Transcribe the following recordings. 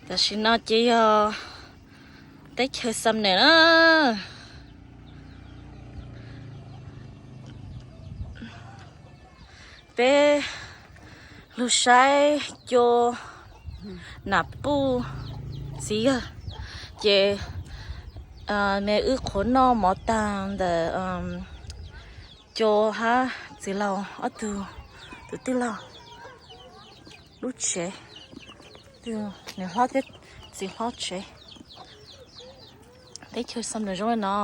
Tam sim no ces yog teb chaws Xam Nws na. Peb lug saib cua nam puj txiv yawg, ces me wb qhuav noj mov tag ntawm cua hab txiv laug ob tug, tus tij laug lub tsev, nws hlob thiab txiv hlob tsev. Teb chaws Xam Nws zoo li no.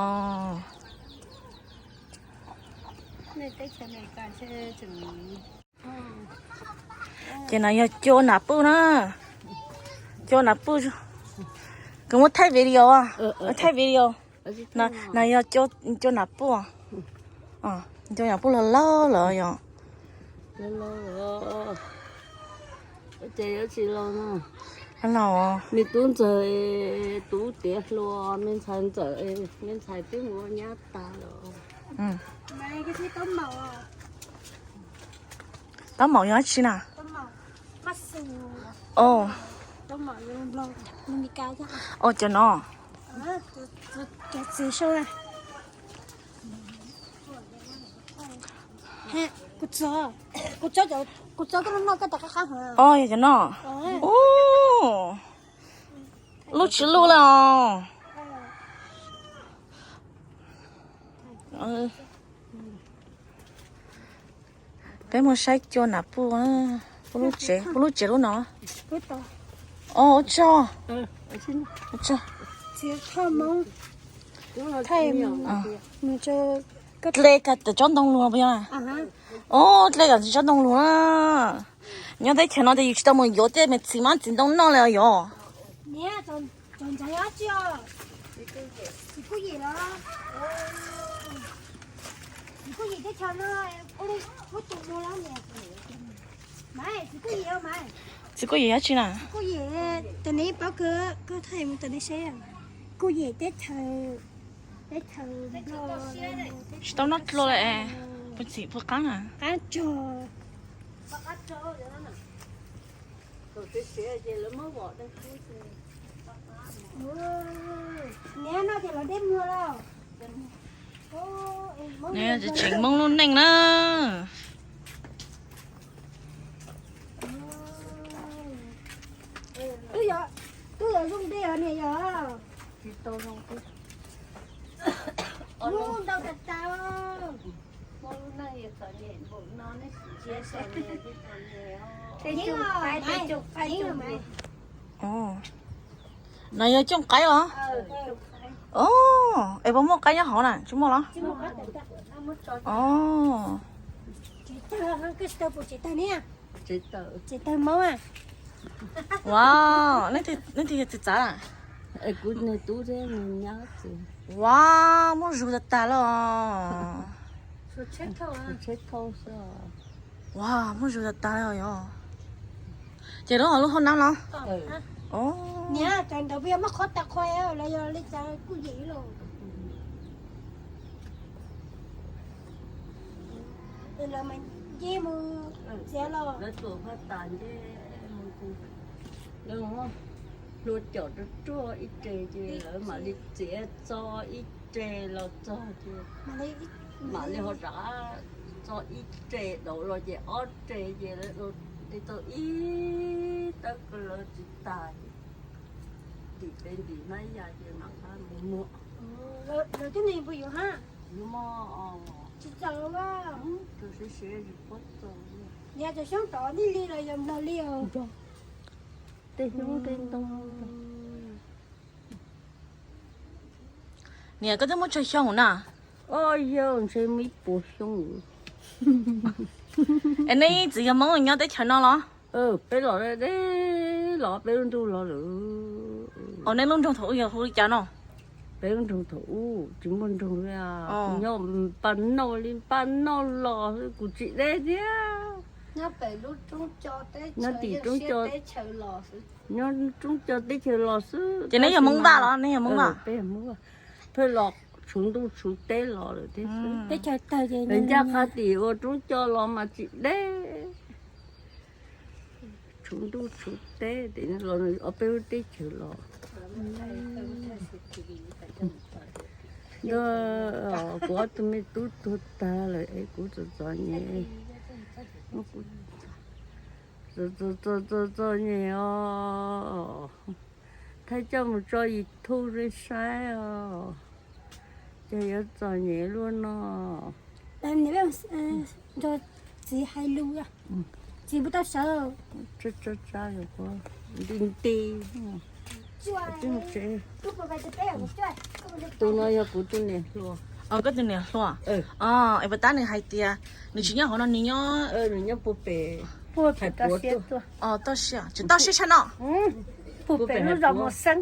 Ces no yog cua nam puj na. Cua nam puj. Koj muab thaij video, thaij video. No yog cua nam puj. Cua nam puj laug laug lawm yog. Me tub ntxawg, tub tiav hluas, me ntxhais ntxawm, me ntxhais twb mus nyab tag lawm. Taub maum yog dab tsi na? Cov no. Yog cov no. Lub tsis lub lawm os. Peb mus saib cua nam puj, puj lub tsev, puj lub tsev lub no. Ua tsaug. Dle kag tawm tsob ntoo lug puas yog? Dle kag tawm tsob ntoo lug na. Nyob teb chaws no ces yus tsis tau mus yuav tej me txiv hmab txiv ntoo noj li os yog. Txiv kuj yim dab tsi na? Tsis tau noj dlua li, puas txim puas qaab na? Tseem Hmoob lub neej na. Tub yog zoo dej os niam yog. Ntau tas tas. No yog cooj qaib los? Es puas muaj qaib nyob hauv na? Tsis muaj los? Ua, leej twg yog txiv txav? Ua, muaj zug tas tas lawm. Ua, muaj zug tas tas li yog. Ces lub, lub hauv nab los? Niam, cov ntawd puas yog muaj qhov tas qhua los yog li cas kuj yim los? Lawv mas nce mus txiav los. Hlua caum ruaj ruaj ib re ces lawv mam li txiav txo ib re los txog ces mam li ho rov txo ib re dauv los ces ob re ces lawv li tau ib tawb ko lawv tsis tas ces ntim peb ntim hmab ya ces mam nqa mus muag. Lawv twb nug puas yuav hab? Yuav mog. Tsis txawm, siav siav tsis paub txog. Niam, cov xyoob tod nij li los yog nplog li os? Tej xyoob tej ntoo. Niam, koj twb muaj tsawg xyoo na? Yog ntshe muaj ib puas xyoo. Es nej txiv yawg Hmoob nyob teb chaws no los? Peb los deb los peb lub ntuj los lawm. Os, nej lub nroog thaum ub yog hu li cas no? Peb lub nroog thaum ub tsis muaj nroog li, nyob Paj Noj li, Paj Noj los xwb, kuv tsis deb thiab. Nyob tim roob co, nyob roob co teb chaws los xwb. Ces neb yog Hmoob Vaj los? Neb yog Hmoob Vaj? Peb yog Hmoob Vaj, peb los tshuv ntuj tshuv teb los lawm thiab xwb. Ncaj qha tim ua roob co los mas tsis deb. Tshuv ntuj tshuv teb, tes los ob peb lub teb chaws los. Ntuj, kuv ob tug me tub tuag tag lawm es kuv txom txom nyem. Txom txom nyem os. Thaij coj mus tso YouTube saib os. Ces yuav txom nyem luaj no. Nrog txiv hais lus, txiv puas tau sawv? Tsa tsa tsa, nti nti. Tus no yog kuv tus niam hluas. Koj tus niam hluas. Es puas tab nws hais tias nws tsis nyob hauv no, nws nyob, nws nyob puag pem, puag pem toj siab, tsis toj siab tshaj no. Puag pem lub zos Mos Xeeb.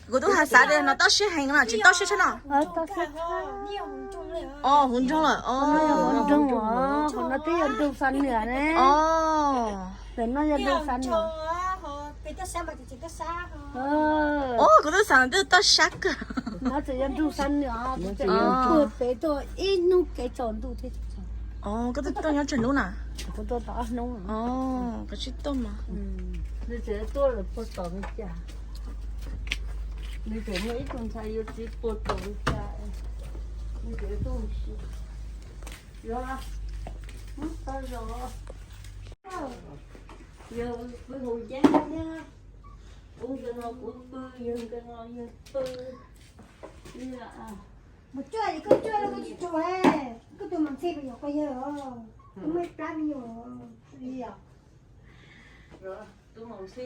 Kuv twb hais xav tias no toj siab heev no, tsis toj siab tshaj no. Os, huv nroog lawm. Huv nroog, hauv no twb yog nroog Xam Nwm ne. Pem no yog nroog Xam Nwm. Os, kuv twb xav twb toj siab kawg. No tseem yog nroog Xam Nwm, puag pem tuaj ib hnub kev tsaus ntuj thiab. Koj twb tuaj nyob tsawg hnub na? Kuv tuaj tau ob hnub. Koj tsis tuaj mas. Nws tseem tuaj lawm puag tom li cas? Nws tseem muaj ib tug ntxhais yuav txiv puag tom li cas? Nws tseem tuaj mus si. Yuav, tau zos. Yog pw hauv nceb thiab. Kuv nkawd no kuv pw, yawg nkawd no yawg pw. Mus cuaj, koj cuaj los koj tsis tsuag, koj tus Mos Ntxhi puas yuav koj yawg os? Koj muaj ib plab me nyuam li os. Tus Mos Ntxhi,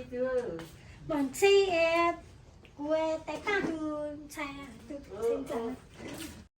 Mos Ntxhi, kuv tais paj tus ntxhais, tus ntxhais ntxawm.